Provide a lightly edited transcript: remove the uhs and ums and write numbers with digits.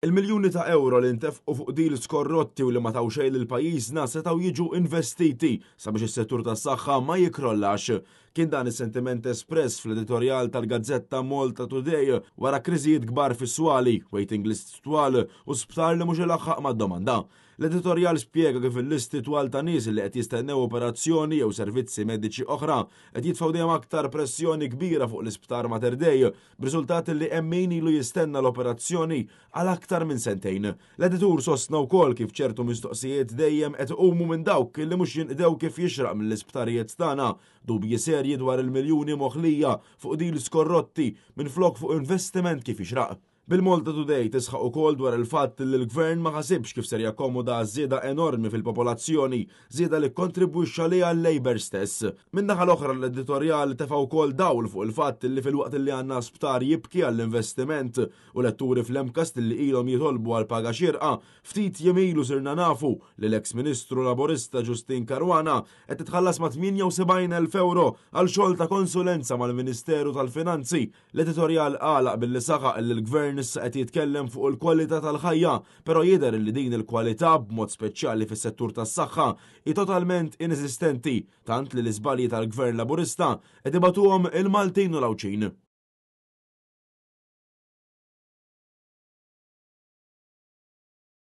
Il-miljuni ta' ewro li ntefqu fuq deals korrotti u li ma taw xejn lil pajjiżna setgħu jiġu investiti sabiex is-settur tas-saħħa ma jikkrollax. Kien dan is-sentiment espress fl-editorjal tal-gazzetta Malta Today wara kriżijiet kbar fis-swali, waiting lists twal u sptar li mhux ilaħħaq mad-domanda. L-editorjal spjega kif il-listi twal ta' nies li qed jistennew operazzjoni jew servizzi mediċi oħra qed jitfgħu dejjem aktar pressjoni kbira fuq l-isptar Mater Dei, b'riżultat li hemm min ilu jistenna l-operazzjoni għal aktar minn sentejn. L-editur sostna wkoll kif ċertu mistoqsijiet dejjem qed iqumu minn dawk li mhux jinqdew kif jixraq mill-isptarijiet tagħna, dubji serji dwar il-miljuni moħlija fuq deals korrotti minflok fuq investiment kif jixraq. Bil-Malta Today tisħaq ukoll dwar il-fatt li l-Gvern ma ħasibx kif ser jakkomoda żieda enormi fil-popolazzjoni, żieda li kkontribwixxa għaliha l-Labour stess. Min-naħa l-oħra l-editorjal tefa' wkoll dawl fuq il-fatt li filwaqt li għandna sptar jibki għall-investiment u letturi fl-MCAST li ilhom jitolbu għal paga xierqa, ftit jiem ilu sirna nafu li l-eks Ministru Laburista Justyne Caruana qed titħallas ma' 78,000 euro għal xogħol ta' konsulenza mal-Ministeru tal-Finanzi. L-editorjal għalaq billi saħaq li l-Gvern issa qed jitkellem fuq il-kwalità tal-ħajja, però jidher li din il-kwalità b'mod speċjali fis-settur tas-saħħa hi totalment ineżistenti, tant li l-iżbalji tal-Gvern Laburista qed ibatuhom il-Maltin u l-Għawdxin.